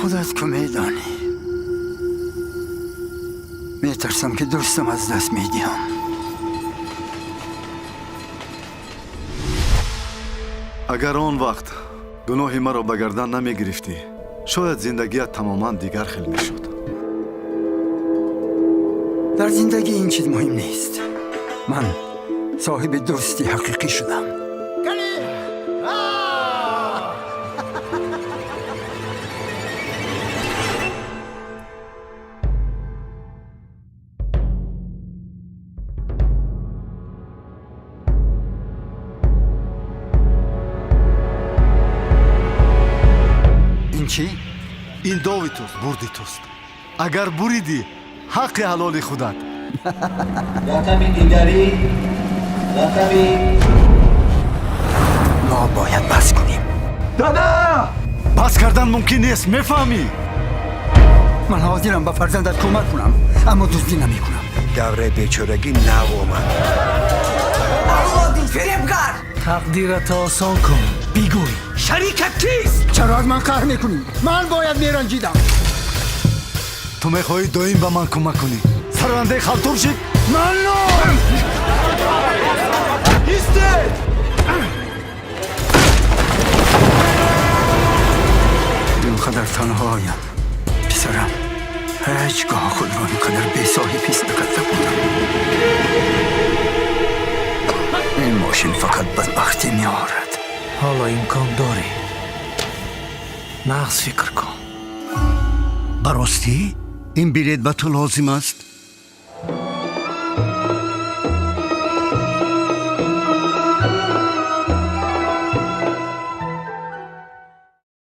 Худат ку медонӣ. Метарсам, ки дӯстам аз даст медиҳам. Агар он вақт гуноҳи маро ба гардан намегирифтӣ, шояд зиндагият тамоман дигар хел мешуд. Дар зиндагӣ ин чиз муҳим нест. Ман соҳиби дӯсти ҳақиқӣ шудам. Ин чӣ? Ин дови туст, бурди туст. Агар буридӣ, ҳаққи ҳалоли худат. Рақами дигарӣ, рақами Мо бояд бас кунем. Дада, бас кардан мумкин нест, мефаҳмӣ? Ман ҳозирам ба фарзандат кӯмак кунам, аммо дуздӣ намекунам. Давраи бечорагӣ нав омад. Аллодин фиребгар! Тақдирата осон кун, бигӯй, шарикат кист? Чаро аз ман қаҳр мекунӣ? Ман бояд меранҷидам. Ту мехоҳӣ доим ба ман кӯмак кунӣ, сарандаи халтур шид. Маннон! Истед! Инқадар танҳоям, писарам. Ҳеҷ гоҳ худро инқадар бесоҳиб ҳис накарда будам. Ин мошин фақат бадбахтӣ меорад. Ҳоло имкон дорӣ, нағз фикр кун. Ба ростӣ, ин билет ба ту лозим аст?